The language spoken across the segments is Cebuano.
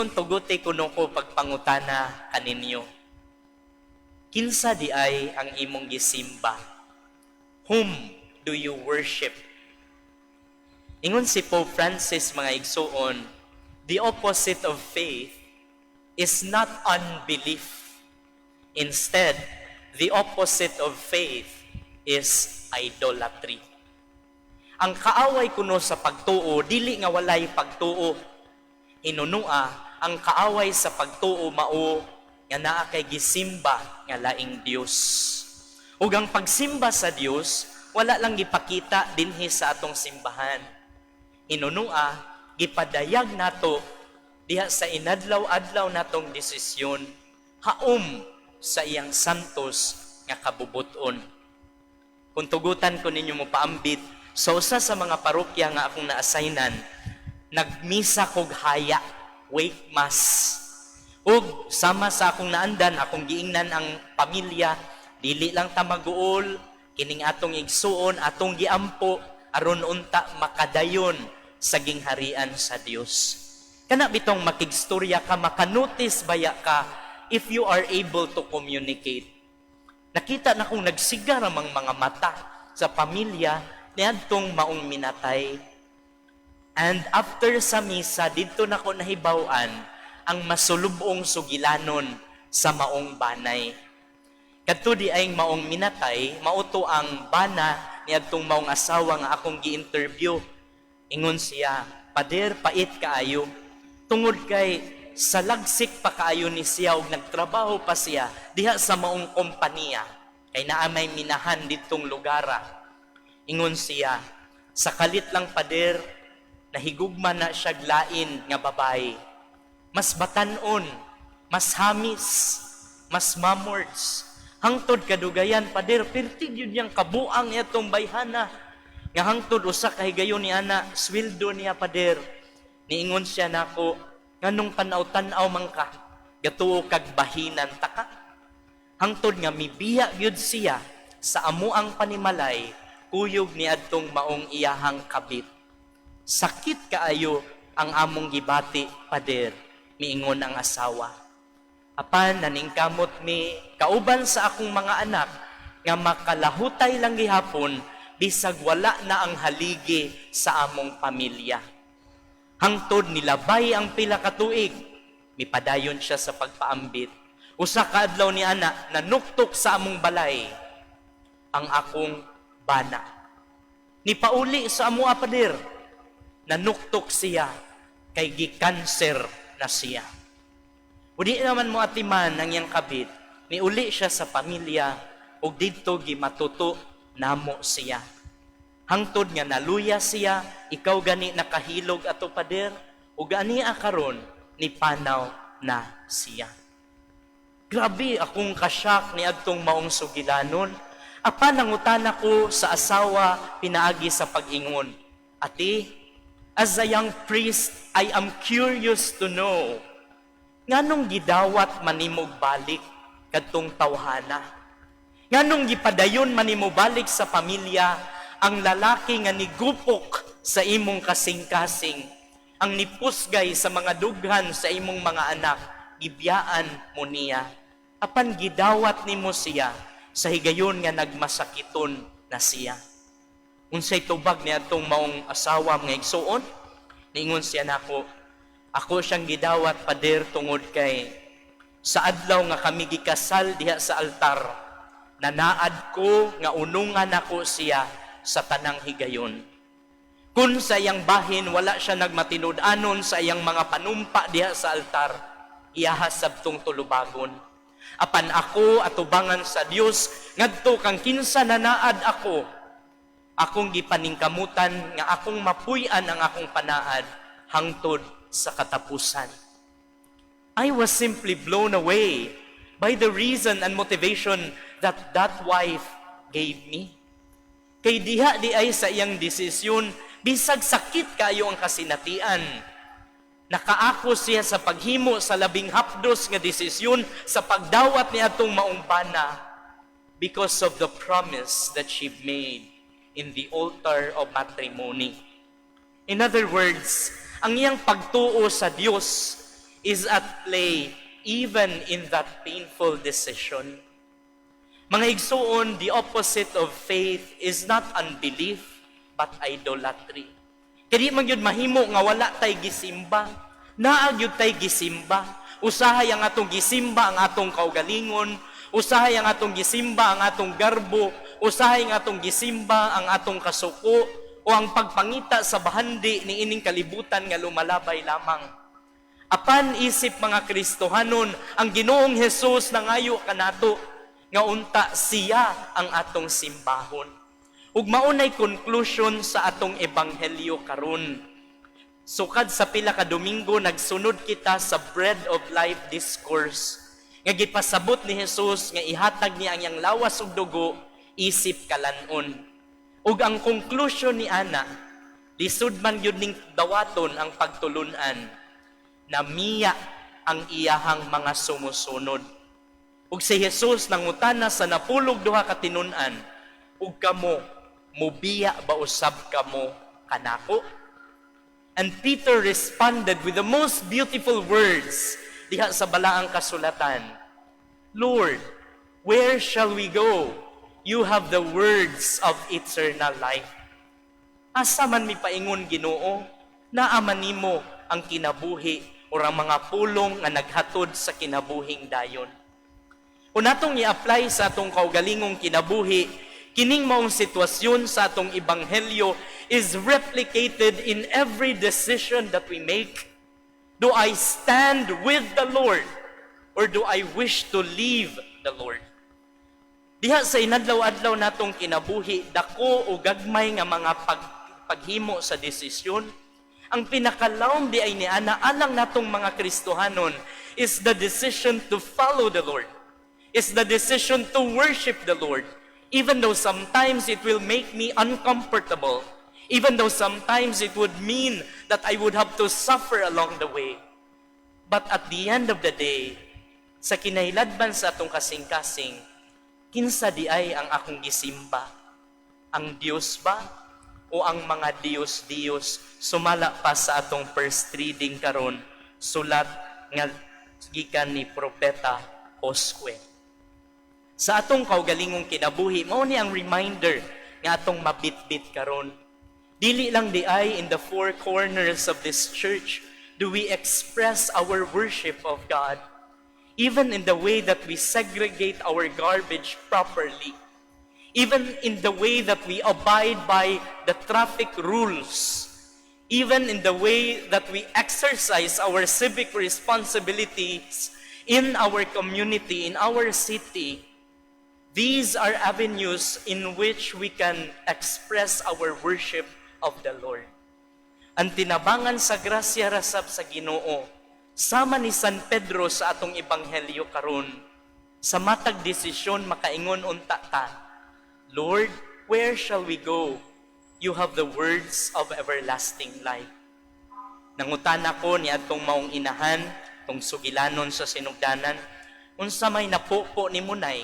Tuguti kuno ko pagpangutana kaninyo. Kinsa diay ang imong gisimba? Whom do you worship? Ingon si Pope Francis, mga igsuon, the opposite of faith is not unbelief. Instead, the opposite of faith is idolatry. Ang kaaway kuno sa pagtuo, dili nga walay pagtuo. Hinunua, ang kaaway sa pagtuo mao nga naa kay gisimba nga laing Dios. Ug ang pagsimba sa Dios, wala lang gipakita dinhi sa atong simbahan. Hinunua, gipadayag nato diha sa inadlaw-adlaw natong desisyon haom sa iyang santos nga kabubuton. Kung tugutan ko ninyo mo paambit, sa usa sa mga parokya nga akong na-assignan, nagmisa kog haya, wake mass. Ug sama sa akong naandan, akong giingnan ang pamilya, dili lang ta maguol, kining atong igsuon, atong giampo, aron unta makadayon sa gingharian sa Dios. Kana bitong makigstorya ka, makanotice baya ka if you are able to communicate. Nakita na kong nagsigar ang mga mata sa pamilya niadtong maong minatay. And after sa misa, didto nako nahibaw-an ang masulubong sugilanon sa maong banay. Kadto diay maong minatay, mao to ang bana niadtong maong asawa nga akong gi-interview. Ingon siya, "Pader, pait kaayo. Tungod kay sa lagsik pa kaayo ni siya og nagtrabaho pa siya diha sa maong kompanya kay naa may minahan ditong lugara." Ingon siya, "Sa kalit lang, pader, nahigugma na siya lain nga babae. Mas batanon, mas hamis, mas mamords. Hangtod kadugayan, pader, pirti gyud niyang kabuang itong bayhana. Nga hangtod usa ka higayon ni ana, sweldo niya, pader. Niingon siya nako, nganong tan-aw-tan-aw man ka, gatuo kag bahinan ta ka." Hangtod nga mibiya gyud siya sa amuang panimalay, kuyog ni adtong maong iyahang kabit. "Sakit kaayo ang among gibati, pader," miingon ang asawa. "Apan naningkamot mi kauban sa akong mga anak nga makalahutay lang gihapon bisag wala na ang haligi sa among pamilya." Hangtod nilabay ang pila ka tuig, mipadayon siya sa pagpaambit. "Usa ka adlaw ni ana, nanuktok sa among balay ang akong bana. Nipauli sa amo, pader. Nanuktok siya kay gikanser na siya. Udi naman mo atiman ang iyang kabit, niuli siya sa pamilya ug didto gimatuto namo siya. Hangtod nga naluya siya, ikaw gani nakahilog ato, pader, ug ania karon ni panaw na siya." Grabe akong kasyak ni adtong maong sugilanon. Apan nangutana ko sa asawa pinaagi sa pag-ingon, "Ate, as a young priest, I am curious to know, nganong gidawat man nimo balik kadtong tawhana? Nganong gipadayon man nimo balik sa pamilya ang lalaki nga nigupok sa imong kasing-kasing, ang nipusgay sa mga dughan sa imong mga anak, gibiyaan mo niya? Apan gidawat nimo siya sa higayon nga nagmasakiton na siya." Unsay tubag ni atong maong asawa, mga igsuon? Niingon siya nako, "Ako siyang gidawat, pader, tungod kay sa adlaw nga kami gikasal diha sa altar, nanaad ko nga unungan ako siya sa tanang higayon. Kung sa iyang bahin wala siya nagmatinud-anon sa iyang mga panumpa diha sa altar, iyaha sabtong tulubagon. Apan ako, atubangan sa Dios, ngadto kang kinsa nanaad ako, akong gipaningkamutan nga akong mapuy-an ang akong panaad hangtod sa katapusan." I was simply blown away by the reason and motivation that that wife gave me. Kay diha diay sa iyang desisyon, bisag sakit kayo ang kasinatian, nakaako siya sa paghimo sa labing hapdos nga desisyon sa pagdawat ni atong maong bana because of the promise that she made in the altar of matrimony. In other words, ang iyang pagtuo sa Dios is at play even in that painful decision. Mga igsuon, the opposite of faith is not unbelief, but idolatry. Kay di man gyud mahimo nga wala tay gisimba. Naa gyud tay gisimba. Usahay ang atong gisimba ang atong kaugalingon, usahay ang atong gisimba ang atong garbo, usahay ang atong gisimba ang atong kasuko o ang pagpangita sa bahandi ni ining kalibutan nga lumalabay lamang. Apan isip mga Kristohanon, ang Ginoong Hesus nangayo kanato nga unta siya ang atong simbahon. Ug maunay conclusion sa atong ebanghelyo karon. Sukad sa pila ka Domingo, nagsunod kita sa Bread of Life discourse nga gipasabot ni Jesus nga ihatag niya ang iyang lawas ug dugo isip kalan-on. Ug ang conclusion ni ana, lisod man gyud ning dawaton ang pagtulun-an, namiya ang iyahang mga sumusunod. Ug si Jesus nangutana sa 12 ka tinun-an, "Ug kamo, mubiya ba usab kamo kanako?" And Peter responded with the most beautiful words diha sa balaang kasulatan, "Lord, where shall we go? You have the words of eternal life." Asa man mi paingon, Ginoo? Naa man nimo ang kinabuhi o ang mga pulong nga naghatod sa kinabuhing dayon. Kung natong i-apply sa atong kaugalingong kinabuhi, kining maong sitwasyon sa atong ebanghelyo is replicated in every decision that we make. Do I stand with the Lord or do I wish to leave the Lord? Diha sa inadlaw-adlaw natong kinabuhi, dako o gagmay nga mga paghimo sa desisyon, ang pinakalawom diay ni ana alang natong mga Kristohanon is the decision to follow the Lord. Is the decision to worship the Lord. Even though sometimes it will make me uncomfortable. Even though sometimes it would mean that I would have to suffer along the way. But at the end of the day, sa kinahiladban sa atong kasing-kasing, kinsa diay ang akong gisimba? Ang Dios ba o ang mga Diyos-Diyos, sumala pa sa atong first reading karon, sulat nga gikan ni Propeta Josue? Sa atong kaugalingong kinabuhi, mao ni ang reminder nga atong mabitbit karon. Dili lang diay in the four corners of this church do we express our worship of God. Even in the way that we segregate our garbage properly, even in the way that we abide by the traffic rules, even in the way that we exercise our civic responsibilities in our community, in our city, these are avenues in which we can express our worship of the Lord. Ang tinabangan sa grasya ra sab sa Ginoo, sama ni San Pedro sa atong ebanghelyo karon, sa matag desisyon makaingon unta ta, "Lord, where shall we go? You have the words of everlasting life." Nangutana ko ni atong maong inahan, tong sugilanon sa sinugdanan, "Unsa may napupo nimo, Nay,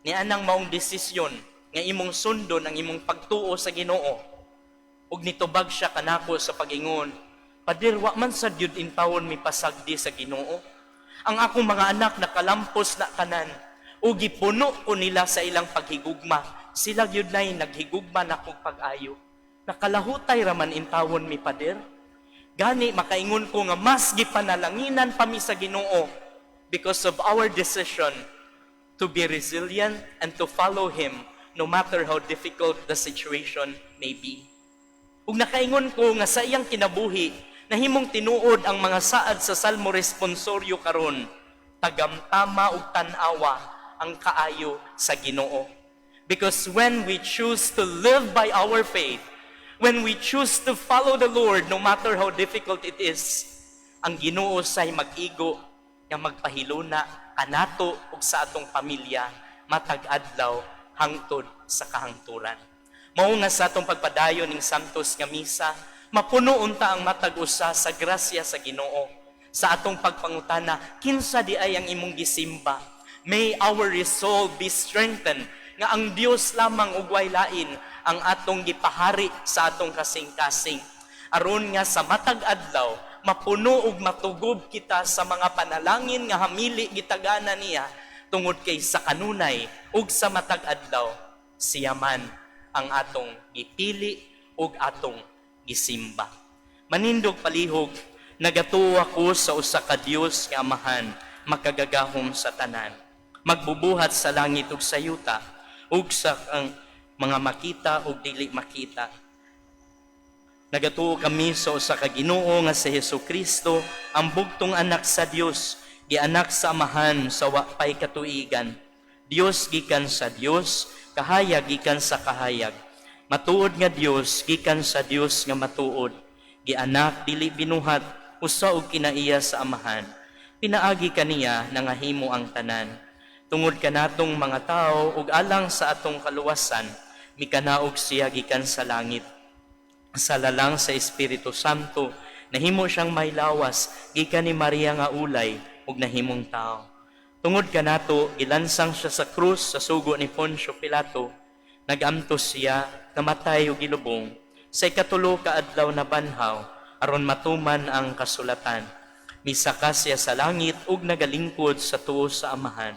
ni anang maong desisyon nga imong sundon ang imong pagtuo sa Ginoo?" Ug nitubag siya kanako sa pag-ingon, "Pader, wa man sad gyud intawon mi pasagdi sa Ginoo. Ang akong mga anak nakalampos na tanan ug gipuno ko nila sa ilang paghigugma. Sila gyud, Nay, naghigugma nakong pag-ayo. Nakalahutay raman intawon mi, Pader. Gani makaingon ko nga mas gipanalanginan pa mi sa Ginoo because of our decision to be resilient and to follow Him no matter how difficult the situation may be." Ug nakaingon ko nga sa iyang kinabuhi, nahimong tinuod ang mga saad sa Salmo responsoryo karon, "Tagamtama ug tan-awa ang kaayo sa Ginoo." Because when we choose to live by our faith, when we choose to follow the Lord no matter how difficult it is, ang Ginoo say mag-igo nga magpahiluna kanato ug sa atong pamilya matag adlaw hangtod sa kahangturan. Mao nga sa atong pagpadayon ning Santos nga Misa, mapuno unta ang matag usa sa grasya sa Ginoo. Sa atong pagpangutana, "Kinsa diay ang imong gisimba?" May our resolve be strengthened nga ang Dios lamang ug way lain ang atong gipahari sa atong kasing-kasing. Aron nga sa matag adlaw, mapuno ug matugob kita sa mga panalangin nga hamili gitagana niya, tungod kay sa kanunay ug sa matag adlaw, siya man ang atong gipili ug atong gisimba. Manindog palihog. Nagatuo ako sa usa ka Dios nga Amahan, makagagahom sa tanan, magbubuhat sa langit ug sa yuta, ug sa ang mga makita ug dili makita. Nagatuo kami sa usa ka Ginoo nga si Hesus Kristo, ang bugtong Anak sa Dios, gianak sa Amahan sa wa pay katuigan. Dios gikan sa Dios, kahayag gikan sa kahayag. Matuod nga Dios gikan sa Dios nga matuod. Gianak, dili binuhat, usa og kinaiya sa Amahan. Pinaagi kaniya nangahimo ang tanan. Tungod kanatong mga tao ug alang sa atong kaluwasan, mikanaog siya gikan sa langit. Sa lalang sa Espiritu Santo, nahimo siyang may lawas gikan ni Maria nga ulay ug nahimong tao. Tungod kanato, gilansang siya sa krus sa sugo ni Poncio Pilato. Nagamtos siya, namatay ug gilubong. Sa ikatulo ka adlaw nabanhaw aron matuman ang kasulatan. Misaka siya sa langit ug nagalingkod sa tuo sa Amahan.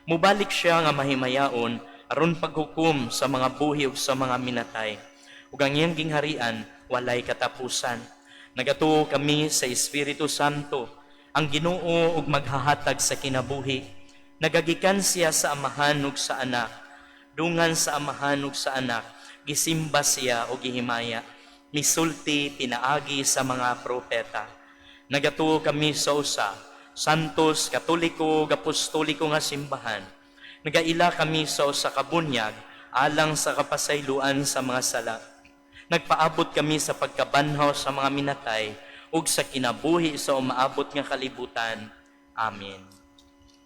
Mubalik siya nga mahimayaon aron paghukom sa mga buhi ug sa mga minatay, ug ang iyang gingharian walay katapusan. Nagatuo kami sa Espiritu Santo, ang Ginoo ug maghahatag sa kinabuhi. Nagagikan siya sa Amahan ug sa Anak. Dungan sa Amahan ug sa Anak, gisimba siya ug gihimaya. Misulti pinaagi sa mga propeta. Nagatuo kami sa usa, Santos, Katoliko ug Apostoliko nga simbahan. Nagaila kami sa usa ka bunyag alang sa kapasayloan sa mga sala. Nagpaabot kami sa pagkabanhaw sa mga minatay ug sa kinabuhi sa umaabot nga kalibutan. Amen.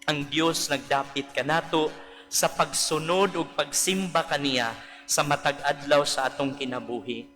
Ang Dios nagdapit kanato sa pagsunod ug pagsimba kaniya sa matag adlaw sa atong kinabuhi.